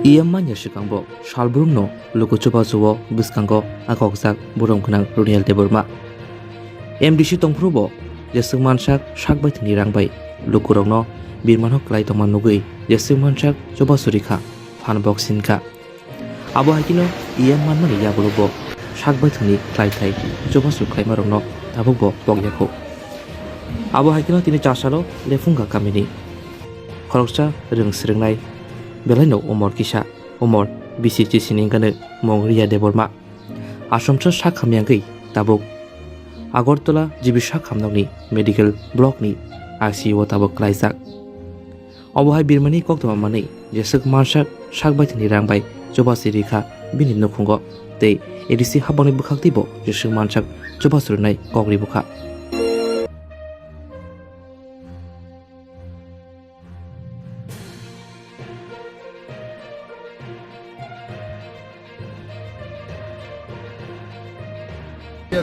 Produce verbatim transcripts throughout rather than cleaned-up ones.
E M manya swkangbo salbrumno luku chubachu o bwskango a kokjak borom gwnang Runiel Debbarma. M D C tongphuru bo jeswk mansak sak baithangni rang bai lukurokno birmano klai tongma nugwi jeswk mansak chubachu rikha, phan bok sinkha. Abo hai kheno E M manmani yagulo bo sak baithangni khlai thai chubachu khlaimarokno tabukbo pok yakho. Abo hai kheno tini chasalo Lephunga kamini khoroksa rwng swrwngnai belaino umor kisa, umor bisi chisini wngkha mung Riya Debbarma. Asomsa sak hamyangwi tabuk Agartala G B sak hamnokni medical blockni I C U o tabuk klaijak. Obo hai birmani koktwma manwi jeswk mansak sak baithangni rang bai chubachu rikha bini nukhungo tei A D C habangni bwkhak teibo jeswk mansak chubachu rwnai kok ri bwkha.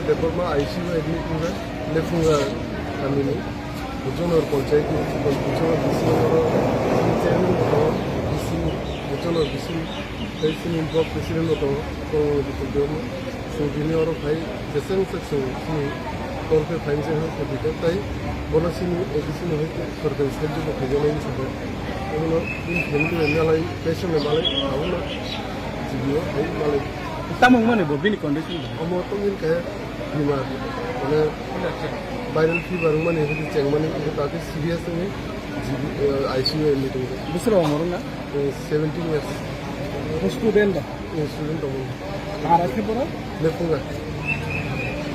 Debbarma I C U admit wngkha, Lephunga kamini. Buchonor panchayat ni, Buchonor D C oro chairman bo tongo, D C, Buchonor D C, tei chini block president bo tongo, Kolomani Dipul Debbarma. Chwng tini oro phai, jeseng se chwng chini tolkhe phaimse hwnwi khe tei bono chini A D C ni hai khe sorkari sahajyo bo khaijaknai hinwi sakha. Abono bini family bai malai, patient bai malai, abono G B o hai malai. Tamo wngmani bo bini condition bo? Omo tongmani khe bimar, mane viral fever wngmani, hwnkhe chengmani, hwnkhe ta khe serious wngwi G B, eh, I C U admit wngkha. Bwswk rok omo rwngna? Eh, seventeen years. Student da? Eh, student tongo. Kahar khe borok? Lephunga.